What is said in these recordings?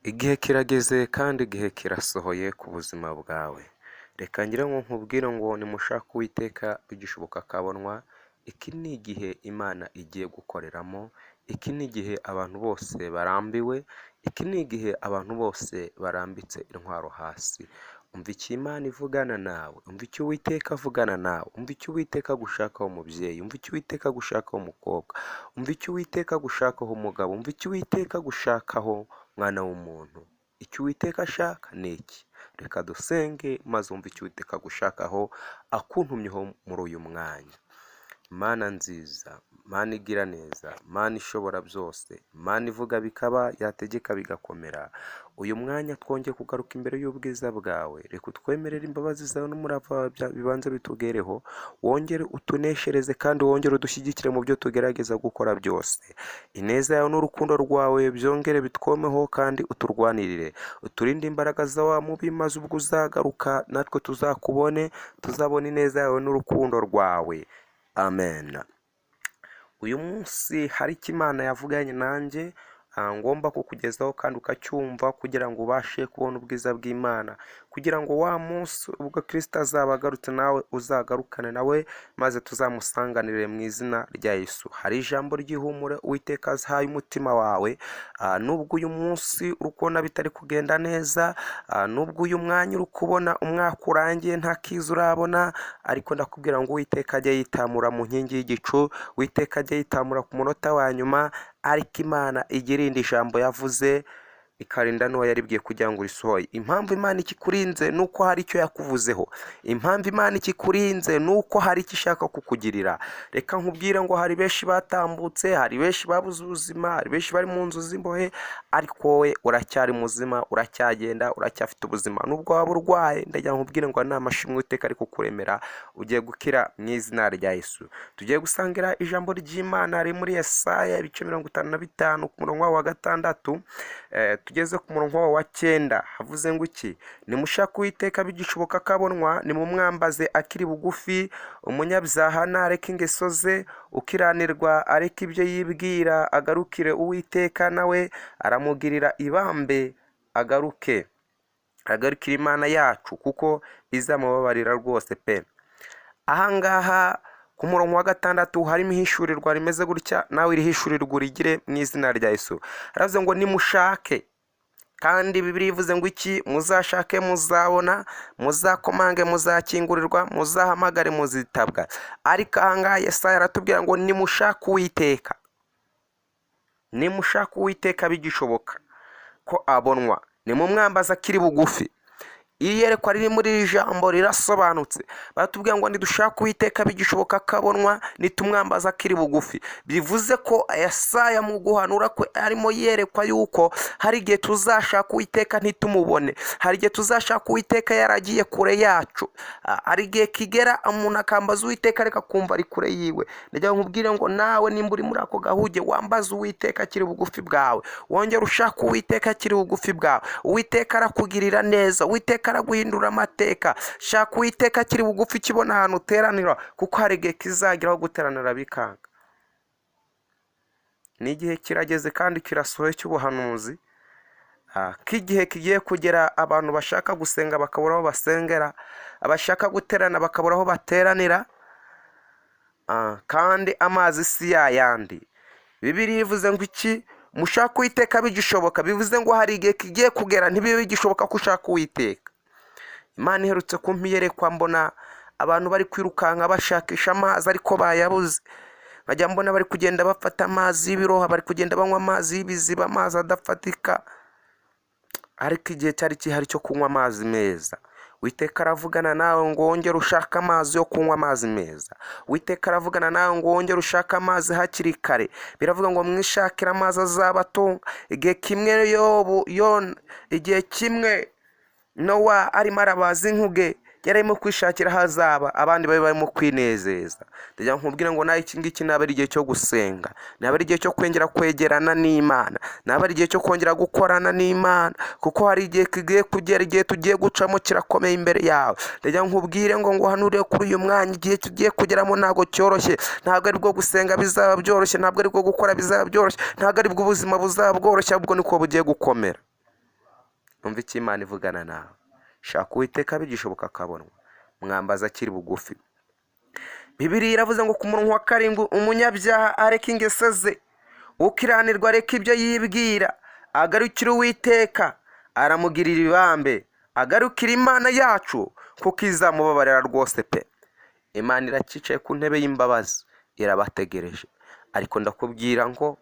Igihe kirageze kandi igihe kirasohoye ku buzima bwawe. Reka ngire ngo nkubwire ngo nimushake Uwiteka bigishoboka akabonwa, iki ni igihe Imana igiye gukoreramo, iki ni igihe abantu bose barambiwe, iki ni igihe abantu bose barambitse intwaro hasi. Umva icyo Imana ivugana nawe, umva icyo Uwiteka avugana nawe, umva icyo Uwiteka agushakaho umubyeyi, umva icyo Uwiteka agushakaho umukobwa, umva icyo Uwiteka agushakaho umugabo, umva icyo Uwiteka agushakaho mwana w'umuntu. Icyo Uwiteka ashaka ni iki? Reka dusenge maze wumve icyo Uwiteka agushakaho, akuntumyeho muri uyu mwanya. Mana nziza, Mana igira neza, Mana ishobora byose, Mana ivuga bikaba, yategeka bigakomera. Uyu mwanya twongeye kugaruka imbere y'ubwiza bwawe, reka utwemerere imbabazi zawe n'umurava wawe bibanze bitugereho, wongere utuneshereze kandi wongere udushyigikire mu byo tugerageza gukora byose. Ineza yawe n'urukundo rwawe byongere bitwomeho kandi uturwanirire, uturinde imbaraga za wa mubi, maze ubwo uzagaruka natwe tuzakubone, tuzabona ineza yawe n'urukundo rwawe. Amen. Uyu munsi hari icyo Imana yavuganye nanjye ngomba kukugezaho kandi ukacyumva kugira ngo ubashe kubona ubwiza bw'Imana, kugira ngo wa munsi ubwo Kristo azaba agarutse nawe uzagarukane nawe maze tuzamusanganire mu izina rya Yesu. Hari ijambo ry'ihumure Uwiteka ahaye umutima wawe, nubwo uyu munsi uri kubona bitari kugenda neza, nubwo uyu mwanya uri kubona umwaka urangiye nta kiza urabona, ariko ndakubwira ngo Uwiteka ajye yitamura mu nkingi y'igicu, Uwiteka ajye yitamura ku munota wa nyuma, ariko Imana ijya irinda ijambo yavuze ikarinda n'uwo yaribwiye kugira ngo urisohoye. Impamvu Imana ikikurinze ni uko hari icyo yakuvuzeho. Impamvu Imana ikikurinze ni uko hari icyo ishaka kukugirira. Reka nkubwire ngo hari benshi batambutse, hari benshi babuze ubuzima, hari benshi bari mu nzu z'imbohe, ariko wowe uracyari muzima, uracyagenda, uracyafite ubuzima. Nubwo waba urwaye, ndagira ngo nkubwire ngo ni amashimwe Uwiteka ari kukuremera, ugiye gukira mu izina rya Yesu. Tugiye gusangira ijambo ry'Imana riri muri Yesaya ibice 55 ku murongo wa 6, tugeze ku murongo wa 9. Havuze ngo iki? Nimushake Uwiteka bigishoboka akabonwa, nimumwambaze akiri bugufi, umunyabyaha nareke ingeso ze, ukiranirwa areke ibyo yibwira, agarukire Uwiteka nawe aramugirira ibambe, agaruke agarukire Imana yacu kuko izamubabarira rwose pe. Ahangaha ku murongo wa 6 harimo ihishurirwa rimeze gutya, nawe iri hishurirwa urigire mu izina rya Yesu. Haravuze ngo nimushake, kandi Bibiliya ivuze ngo iki? Muzashake muzabona, muzakomange muzakingurirwa, muzahamagare muzitabwa. Ariko ahangaha Yesaya aratubwira ngo nimushake Uwiteka, nimushake Uwiteka bigishoboka ko abonwa, nimumwambaze akiri bugufi. Iyerekwa riri muri iri jambo rirasobanutse. Baratubwira ngo nidushake Uwiteka bigishoboka akabonwa, nitumwambaza akiri bugufi. Bivuze ko Yesaya mu guhanura kwe arimo yerekwa yuko hari igihe tuzashaka Uwiteka ntitumubone, hari igihe tuzashaka Uwiteka yaragiye kure yacu, hari igihe kigera umuntu akambaza Uwiteka ariko akumva ari kure yiwe. Ndagira ngo nkubwire ngo nawe nimba uri muri ako gahuge, wambaze Uwiteka akiri bugufi bwawe, wongere ushake Uwiteka akiri bugufi bwawe. Uwiteka arakugirira neza, Uwiteka araguhindura amateka. Shaka Uwiteka akiri bugufi ukibona ahantu uteranira, kuko hari igihe kizageraho guteranira bikanga. Ni igihe kirageze kandi kirasohoye cy'ubuhanuzi, k'igihe kigiye kugera abantu bashaka gusenga bakabura aho basengera, abashaka guterana bakabura aho bateranira, kandi amazi si yayandi. Bibiliya ivuze ngo iki? Mushake Uwiteka bigishoboka. Bivuze ngo hari igihe kigiye kugera ntibibe bigishoboka ko ushaka Uwiteka. Imana iherutse kumpa iyerekwa, mbona abantu bari kwirukanka bashakisha amazi ariko bayabuze. Nkajya mbona bari kugenda bafata amazi y'ibiroha, bari kugenda banywa amazi y'ibiziba, amazi adafatika, ariko igihe cyari gihari cyo kunywa amazi meza. Uwiteka aravugana nawe ngo wongere ushake amazi yo kunywa, amazi meza. Uwiteka aravugana nawe ngo wongere ushake amazi hakiri kare. Biravuga ngo mwishakire amazi azabatunga. Igihe kimwe Yobu Yona, igihe kimwe Nowa arimo arabaza inkuge, yari arimo kwishakira aho azaba, abandi bari barimo kwinezeza. Ndagira ngo nkubwire ngo nawe iki ngiki naba ari igihe cyo gusenga, naba ari igihe cyo kongera kwegerana n'Imana, naba ari igihe cyo kongera gukorana n'Imana, kuko hari igihe kigiye kugera, igihe tugiye gucamo kirakomeye imbere yawe. Ndagira ngo nkubwire ngo nguhanurire kuri uyu mwanya, igihe tugiye kugeramo ntabwo cyoroshye. Ntabwo ari bwo gusenga bizaba byoroshye, ntabwo ari bwo gukora bizaba byoroshye, ntabwo ari bwo ubuzima buzaba bworoshye, ahubwo niko bugiye gukomera. Umva icyo Imana ivugana nawe. Shaka Uwiteka bigishoboka akabonwa, mwambaza akiri bugufi. Bibiliya iravuze ngo ku murongo wa 7, umunyabyaha areke ingeso ze, ukiranirwa areke ibyo yibwira, agarukire Uwiteka aramugirira ibambe, agarukire Imana yacu kuko izamubabarira rwose pe. Imana iracyicaye ku ntebe y'imbabazi, irabategereje. Ariko ndakubwira ngo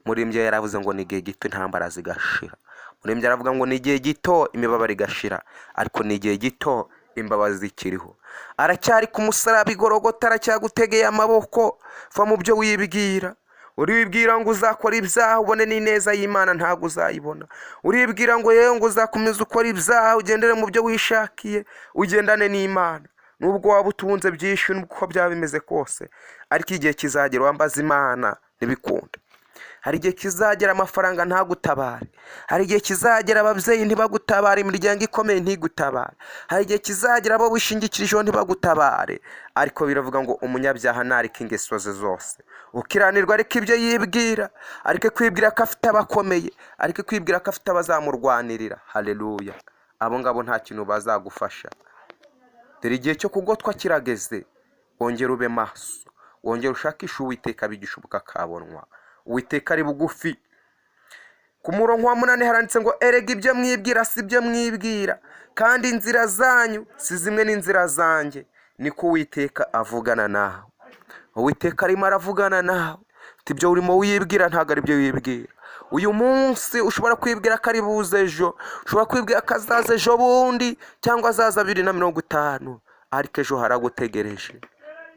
murimbyi yaravuze ngo ni igihe gito intambara zigashira. Murimbyi aravuga ngo ni igihe gito imibabaro igashira, ariko ni igihe gito imbabazi zikiriho. Aracyari ku musaraba i Gorogota, aracyagutegeye amaboko. Va mu byo wibwira. Uribwira ngo uzakora ibyaha ubone n'ineza y'Imana, ntabwo uzayibona. Uribwira ngo yewe ngo uzakomeza ukora ibyaha, ugendere mu byo wishakiye, ugendane n'Imana. Nubwo waba utunze byinshi, nubwo uko byaba bimeze kose, ariko igihe kizagera wambaza Imana ntibikunde. Hari igihe kizagera amafaranga ntagutabare. Hari igihe kizagera ababyeyi ntibagutabare, imiryango ikomeye ntigutabare. Hari igihe kizagera abo wishingikirijeho ntibagutabare. Ariko biravuga ngo umunyabyaha nareke ingeso ze zose, ukiranirwa ariko ibyo yibwira, areke kwibwira ko afite abakomeye, areke kwibwira ko afite abazamurwanirira. Haleluya! Abo ngabo nta kintu bazagufasha. Dore igihe cyo kugotwa kirageze. Wongere ube maso, wongere ushakishe Uwiteka bigishoboka akabonwa. Uwiteka ari bugufi. Ku murongo wa 8 haranditse ngo erega ibyo mwibwira si byo mwibwira, kandi inzira zanyu si zimwe n'inzira zanjye, niko Uwiteka avugana nawe. Uwiteka arimo aravugana nawe. Ibyo urimo wibwira ntabwo ari byo wibwira. Uyu munsi ushobora kwibwira ko ari buze ejo, ushobora kwibwira ko azaza ejo bundi cyangwa azaza 2050, ariko ejo haragutegereje.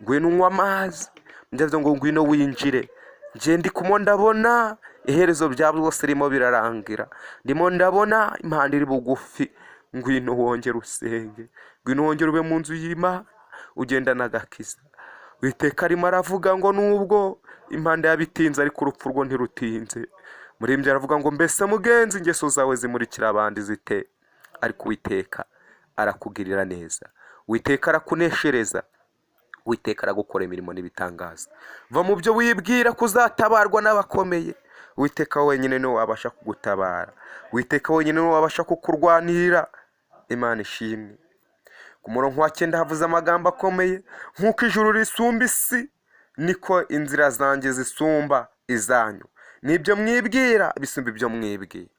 Ngwino unywe amazi, ndavuze ngo ngwino winjire. Njye ndi kumo ndabona iherezo bya byose ririmo birarangira, ndimo ndabona impanda iri bugufi. Ngwino wongere usenge, ngwino wongere ube mu nzu y'Imana, ugendana agakiza. Uwiteka arimo aravuga ngo nubwo impanda yabitinze, ariko urupfu rwo ntirutinze. Murimbyi aravuga ngo mbese mugenzi, ingeso zawe zimurikira abandi zite? Ariko Uwiteka arakugirira neza, Uwiteka arakuneshereza, Uwiteka aragukora imirimo n'ibitangaza. Va mu byo wibwira ko uzatabarwa n'abakomeye. Uwiteka wenyine niwe wabasha kugutabara, Uwiteka wenyine niwe wabasha kukurwanirira. Imana ishimwe. Ku murongo wa 9 havuze amagambo akomeye: nk'uko ijuru risumba isi, niko inzira zanjye zisumba izanyu, n'ibyo mwibwira bisumba ibyo mwibwira.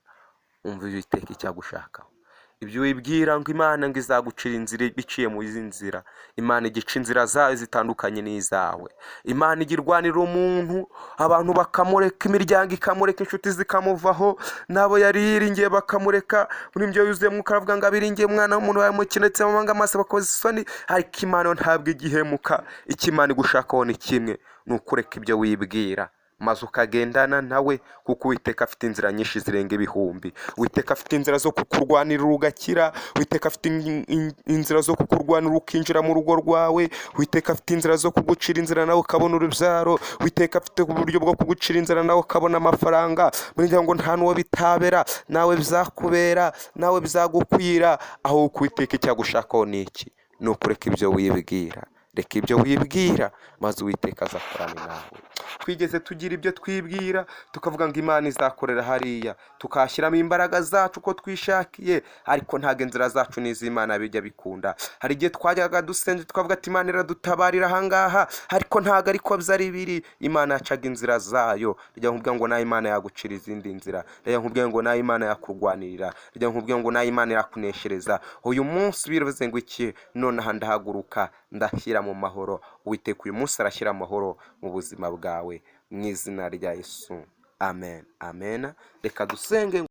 Umva Uwiteka icyagushakaho. Ibyo wibwira ngo Imana ngo izagucira inzira biciye mu izi nzira, Imana igica inzira zayo zitandukanye n'izawe. Imana ijya irwanira umuntu, abantu bakamureka, imiryango ikamureka, inshuti zikamuvaho, n'abo yari yiringiye bakamureka. Muri ibyo yuzuye Mwuka aravuga ngo abiringiye umwana w'umuntu bamukenetse amabanga amaso bakoze isoni. Ariko Imana yo ntabwo igihemuka. Icyo Imana igushakaho ni kimwe, ni ukureka ibyo wibwira maze ukagendana nawe, kuko Uwiteka afite inzira nyinshi zirenga ibihumbi. Uwiteka afite inzira zo kukurwanirira ugakira. Uwiteka afite inzira zo kukurwanira ukinjira mu rugo rwawe. Uwiteka afite inzira zo kugucira inzira nawe ukabona urubyaro. Uwiteka afite uburyo bwo kugucira inzira nawe ukabona amafaranga. Muri ngo nta n'uwo bitabera, nawe bizakubera, nawe bizagukwira. Aho Uwiteka icyagushakaho ni iki? Ni ukureka ibyo wibwira. Reka ibyo wibwira maze Uwiteka azakorane nawe. Twigeze tugira ibyo twibwira, tukavuga ngo Imana izakorera hariya, tukashyiramo imbaraga zacu uko twishakiye, ariko ntabwo inzira zacu n'iz'Imana bijya bikunda. Hari igihe twajyaga dusenga tukavuga ati Imana iradutabarira ahangaha, ariko ntabwo ariko byari biri. Imana yacaga inzira zayo. Rya nkubwira ngo nawe Imana yagucira izindi nzira. Rya nkubwira ngo nawe Imana yakurwanirira. Rya nkubwira ngo nawe Imana yakuneshereza. Uyu munsi bivuze ngo iki? Nonaha ndahaguruka, ndashyira mu mahoro. Uwiteka uyu munsi arashyira amahoro mu buzima bwawe mu izina rya Yesu. Amen, amen. Reka dusenge.